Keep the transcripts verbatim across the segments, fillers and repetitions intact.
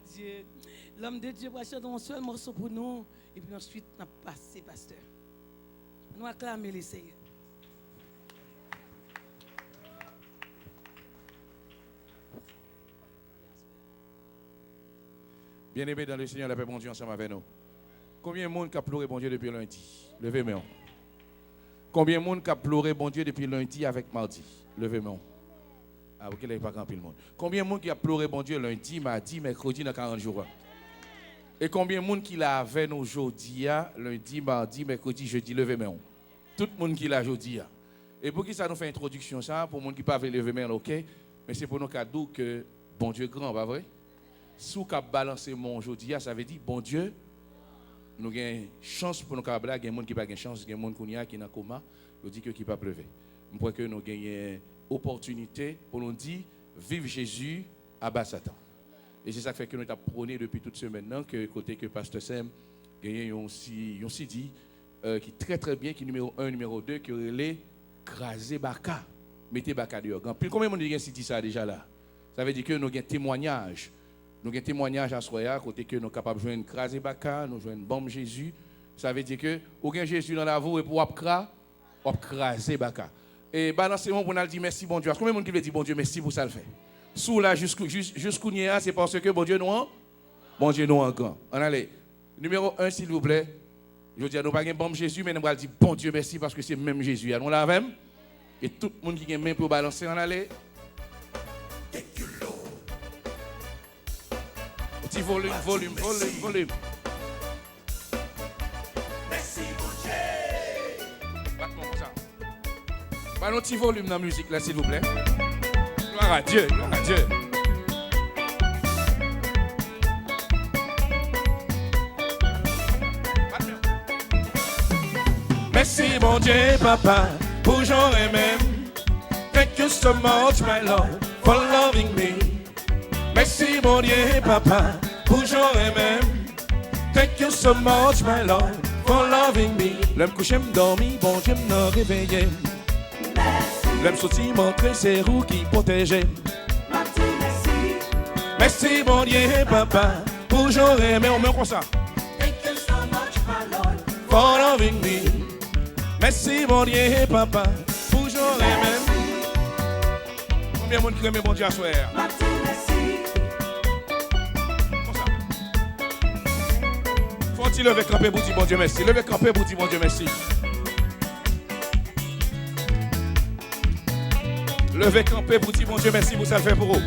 Dye. Lòm de Dye pral chante yon sèl mòso pou nou, epi answit, n ap pase, pastè. Nou aklame le Senyè. Byeneme dan le Senyè, lapè Bondye ansanm avè nou. Konbyen moun k ap lore Bondye depi lendi? Leve men w. Konbyen moun k ap lore Bondye depi lendi avèk madi? Leve men w. Ah, ok, la, li pa gen anpil moun. Konbyen moun ki ap lore Bondye lendi, madi, mèkredi nan karant jou a? E konbyen moun ki la avè nou jodi a, lendi, madi, mèkredi, jedi, leve men w? Tout moun ki la jodi a. E poukisa nou fè entwodiksyon sa a? Pou moun ki pa vle leve men l, ok? Men se pou nou ka di w ke Bondye gran, pa vre? Si w ka balanse men w jodi a, sa vle di Bondye, nou gen chans pou nou kapab la, gen moun ki pa gen chans, gen moun kounye a ki nan koma, yo di ke ki p ap leve. M kwè ke nou genyen opòtinite pou nou di, viv Jezi, aba Satan. E se sa k fè ke nou t ap pwone depi tout semèn nan, ke kote ke pastè Sèm genyen yon si, yon C D, euh, ki trè, trè byen, ki nimewo en, nimewo de, ke rele Kraze Baka, mete baka deyò. Gen anpil, konbyen moun ki gen C D sa a deja la? Sa vle di ke nou gen temwayaj. Nou gen temwayaj aswè a, kote ke nou kapab jwenn Kraze Baka, nou jwenn Banm Jezi. Sa vle di ke ou gen Jezi nan lavi w epi w ap kra-, w ap kraze baka. E balanse men w pou n al di mèsi Bondye a. Konbyen moun ki vle di Bondye mèsi pou sa l fè? Si w la jis, jis, jis kounye a, se paske Bondye nou an, Bondye nou an gran. Ann ale. Nimewo en, silvouplè. Jodi a, nou pa gen Banm Jezi, men nou pral di Bondye mèsi paske se menm Jezi a. Nou la avè m? E tout moun ki gen men pou yo balanse, ann ale. Thank you, Lord. Ti volim, volim, volim, volim. Mèsi, Bondye. Bat men w konsa. Ba nou ti volim nan mizik la, silvouplè. Gloire à Dieu, gloire à Dieu. Bat men w. Mèsi, Bondye, Papa, pou jan w renmen m. Thank you so much, my Lord, for loving me. Mèsi, Bondye, Papa, pou jan w renmen m. Thank you so much, my Lord, for loving me. Lè m kouche, m dòmi, Bondye m nan reveye m. Mèsi. Lè m soti, m antre, se ou ki pwoteje m. M ap di mèsi. Mèsi, Bondye, Papa, pou jan w renmen w. Men w konsa. Thank you so much, my Lord, for loving me. Mèsi, Bondye, Papa, pou jan w renmen m. Konbyen moun ki renmen Bondye aswè a? M ap di mèsi. Konsa. Fò w ti leve kanpe pou di Bondye mèsi. Leve kanpe pou di Bondye mèsi. Leve kanpe pou di Bondye mèsi pou sa l fè pou ou.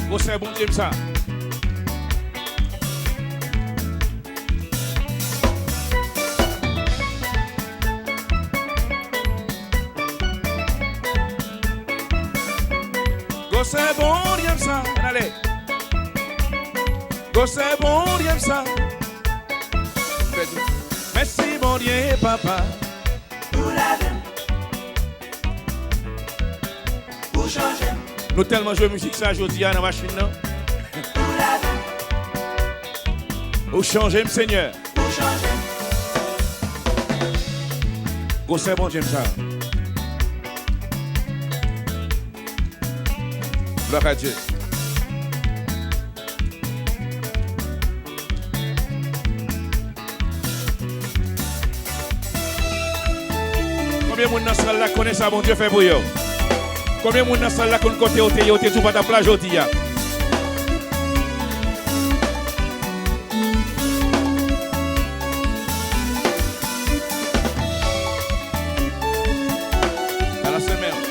Gwosè Bondye m sa. Gwosè Bondye m sa. Ann ale. Gwosè Bondye m sa. Mèsi Bondye, Papa. Pou lave m. Pou chanje m. Nou tèlman jwe mizik sa jodi a nan machin nan. Pou lave m. Ou chanje m, Senyè. Pou chanje m. Gwosè Bondye m sa. Gloire à Dieu. Konbyen moun nan sal la konnen sa Bondye fè pou yo? Konbyen moun nan sal la konn kote yo te ye, yo te di w pa t ap la jodi a? Balanse men w.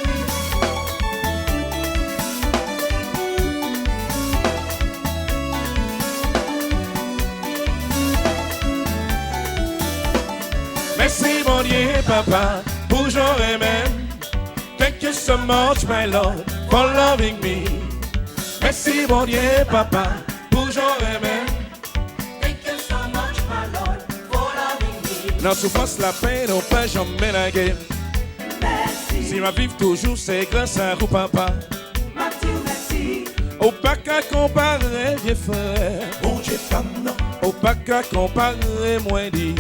Mèsi Bondye, Papa, pou jan w renmen m. Thank you so much, my Lord, for loving me. Mèsi Bondye, Papa, pou jan w renmen m. Thank you so much, my Lord, for loving me. Nan soufrans, lapenn, ou pa janm lage m. Mèsi. Si m ap viv toujou, se gras a ou, Papa. M ap di w mèsi. Ou pa ka konpare, vye frè. Bondye pa m nan. Ou pa ka konpare mwen li.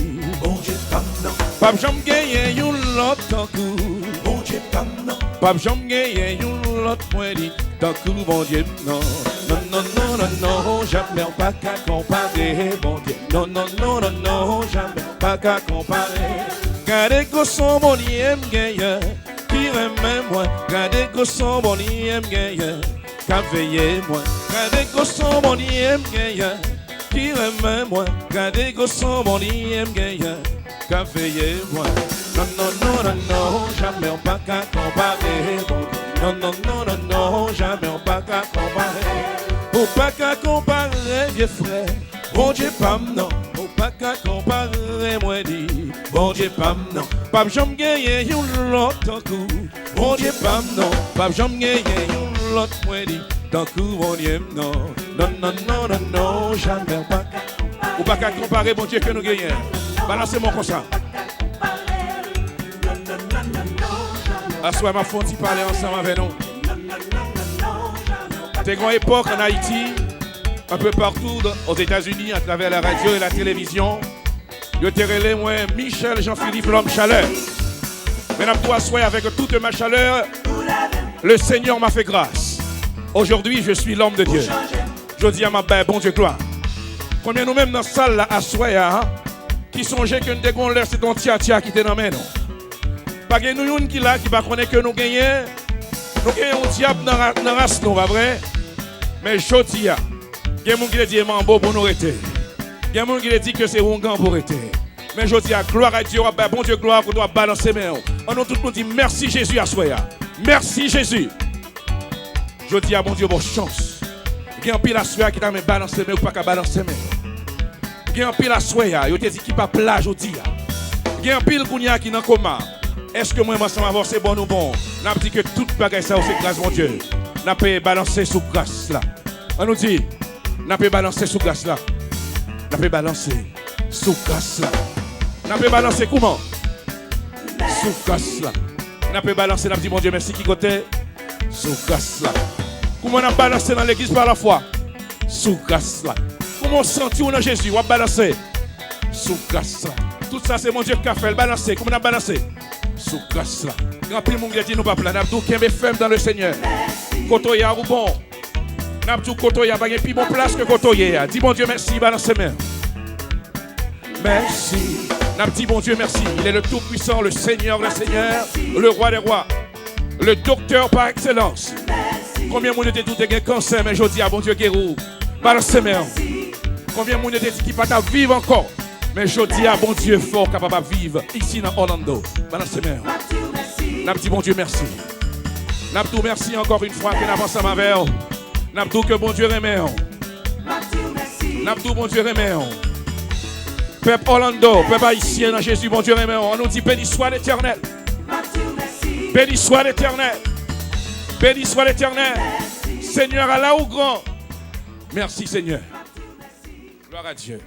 Bondye pa m nan. P ap janm genyen yon lòt tankou. Bondye pa m nan. P ap janm genyen yon lòt mwen li. tankou Bondye m nan. Non, non, non, non, non, jamè w pa ka konpare Bondye. Non, non, non, non, non, jamè w pa ka konpare. Gade gwo son Bondye m genyen, ki renmen mwen. Gade gwo son Bondye m genyen, k ap veye mwen. Gade gwo son Bondye m genyen, ki renmen mwen. Gade gwo son Bondye m genyen, k ap veye mwen. Non, non, non, non, non, jamè w pa ka konpare Bondye. Non, non, non, non, non, jamè w pa ka konpare. Ou pa ka konpare vye frè, Bondye pa m nan. Ou pa ka konpare mwen di, Bondye pa m nan. P ap janm genyen yon lòt tankou Bondye pa m nan. P ap janm genyen yon lòt mwen di, tankou Bondye m nan. Non, non, non, non, non, jamè w pa ka. Ou pa ka konpare Bondye ke nou genyen. Balanse men w konsa. Aswè m ap fè yon ti pale ansanm avè nou. Te gen yon epòk ann Ayiti, un peu partout aux États-Unis, à travers la radio et la télévision, yo te rele mwen Michel Jean Philippe, l'homme chaleur. Men n ap tou aswè avec toute ma chaleur, le Seigneur m'a fait grâce. Aujourd'hui, je suis l'homme de Dieu. Jodi a, m ap bay Bondye glwa. Konbyen nou menm nan sal la aswè a, ki sonje ke n te gen yon lè se te yon tyatya ki te nan men nou? Pa gen nou youn ki la ki pa konnen ke nou genyen, nou genyen yon dyab nan ra-, nan ras nou, pa vre? Men jodi a, gen moun ki te di e manbo pou nou rete. Gen moun ki te di ke se oungan pou rete. Men jodi a, gloire à Dieu, w ap bay Bondye glwa kote w ap balanse men w. An nou tout nou di mèsi Jezi aswè a. Mèsi Jezi. Jodi a, Bondye ba w chans. Gen anpil aswè a ki ta renmen balanse men yo, ki pa ka balanse men yo. Gen anpil aswè a, yo te di ki p ap la jodi a. Gen anpil kounye a ki nan koma. Èske mwen menm ansanm avè w se bon nou bon? N ap di ke tout bagay sa yo se gras Bondye. N ap balanse sou gras la. An nou di, n ap balanse sou gras la. N ap balanse sou gras la. N ap balanse kouman? Sou gras la. N ap balanse, n ap di Bondye mèsi ki kote? Sou gras la. Kouman n ap balanse nan legliz pa lafwa? Sou gras la. Kouman w santi w nan Jezi? W ap balanse? Sou gras la. Tout sa se Bondye k ka fè l. Balanse. Kouman n ap balanse? Sou gras la. Gen anpil moun ki te di nou p ap la. N ap di w kenbe fèm dans le Seigneur. Kote w ye a ou bon. N ap di w kote w ye a, pa gen pi bon plas ke kote w ye a. Di Bondye mèsi, balanse men. Mèsi. N ap di Bondye mèsi. Il est le Tout-Puissant, le Seigneur des Seigneurs, le Roi des Rois, le docteur par excellence. Konbyen moun yo te di w te gen kansè, men jodi a Bondye geri w? Balanse men w. Konbyen moun yo te di ki pa t ap viv ankò, men jodi a Bondye fè w kapab ap viv isi nan Orlando? Balanse men w. N ap di Bondye mèsi. N ap di w mèsi encore une fois ke n ap ansanm avè w. N ap di w ke Bondye renmen w. N ap di w Bondye renmen w. Pèp Orlando, pèp ayisyen nan Jezi, Bondye renmen w. An nou di, béni soit l'Éternel. Béni soit l'Éternel. Béni soit l'Éternel. Seigneur, à la ou grand. Merci Seigneur. Gloire à Dieu.